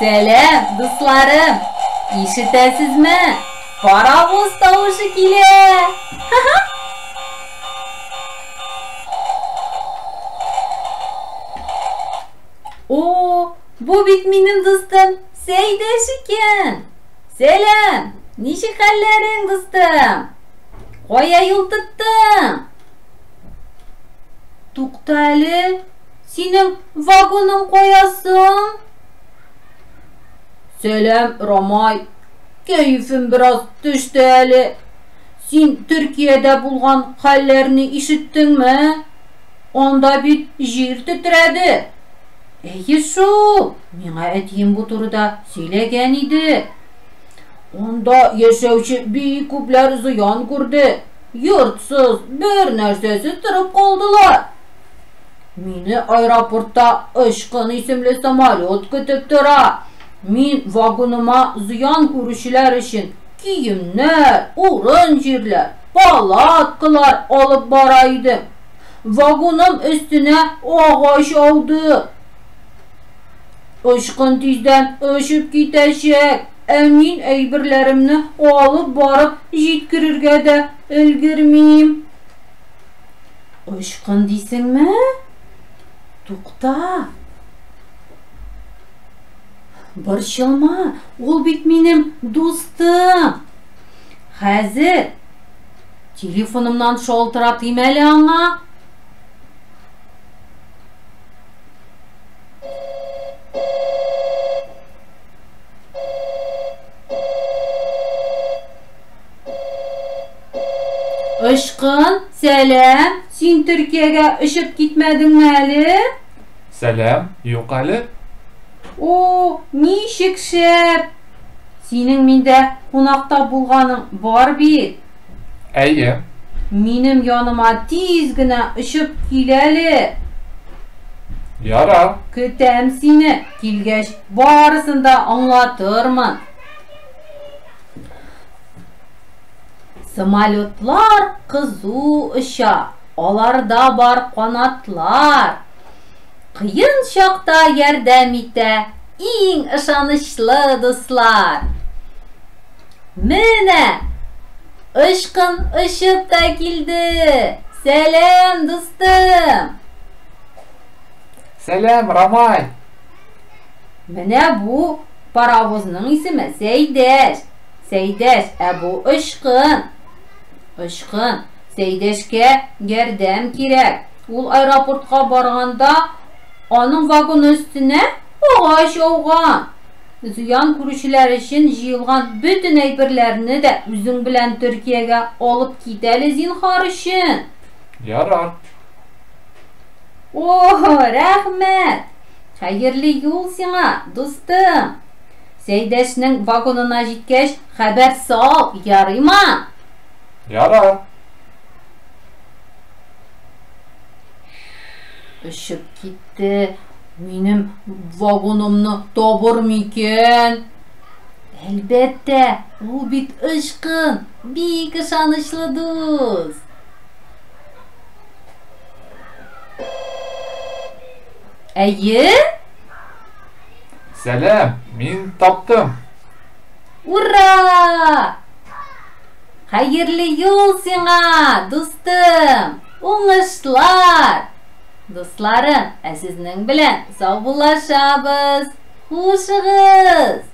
Сәлам, дусларым! Ишетәсезме? Паровоз тавышы килә! Ха-ха! О, бу бит минем дустым Сәйдәш икән! Сәлам! Ничек хәлләрең, дустым? Кая юл тоттың? Тукта әле, синең вагоның кая соң? Сәлам, Рамай. Кәефем бераз төште әле. Син Төркиядә булган хәлләрне ишеттеңме? Анда бит җир тетрәде. Әйе шул, миңа әтием бу турыда сөйләгән иде. Анда яшәүче бик күпләр зыян күрде. Йортсыз, бер нәрсәсез торып калдылар. Мине аэропортта Очкын исемле самолет көтеп тора. Мин вагоныма зыян күрүчеләр өчен киемнәр, урын-җирләр, палаткалар алып бара идем. Вагоным өстенә агач ауды. Очкын тиздән очып китәчәк, ә мин әйберләремне алып барып җиткерергә дә өлгермим. Очкын дисеңме? Тукта. Борчылма, ул бит минем дустым. Хәзер Телефонымнан шалтыратыйм әле аңа. Очкын, сәлам! Син Төркиягә очып китмәдеңме әле? Сәлам, юк әле. О, ничек шәп! Синең миндә кунакта булганың бар бит. Әйе. Минем яныма тиз генә очып кил әле. Ярар. Көтәм сине, килгәч барысын да аңлатырмын. Самолетлар кызу оча, аларда бар канатлар. Кыен чакта ярдәм итә иң ышанычлы дуслар. Менә Очкын очып та килде. Сәлам, дустым. Сәлам, Рамай. Менә бу паровозның исеме Сәйдәш. Сәйдәш, ә бу Очкын. Очкын, Сәйдәшкә ярдәм кирәк. Ул аэропортка барганда аның вагоны өстенә агач ауган. Зыян күрүчеләр өчен җыелган бөтен әйберләрне дә үзең белән Төркиягә алып кит әле зинһар өчен. Ярар. О, рәхмәт! Хәерле юл сиңа, дустым! Сәйдәшнең вагонына җиткәч, хәбәр сал, ярыймы? Ярар. Очып китте. Минем вагонымны табыр микән? Әлбәттә, ул бит очкын, бик ышанычлы дус. Әйе? Сәлам, мин таптым. Ура! Хәерле юл сиңа, дустым! Уңышлар! Дусларым, ә сезнең белән саубуллашабыз. Хушыгыз!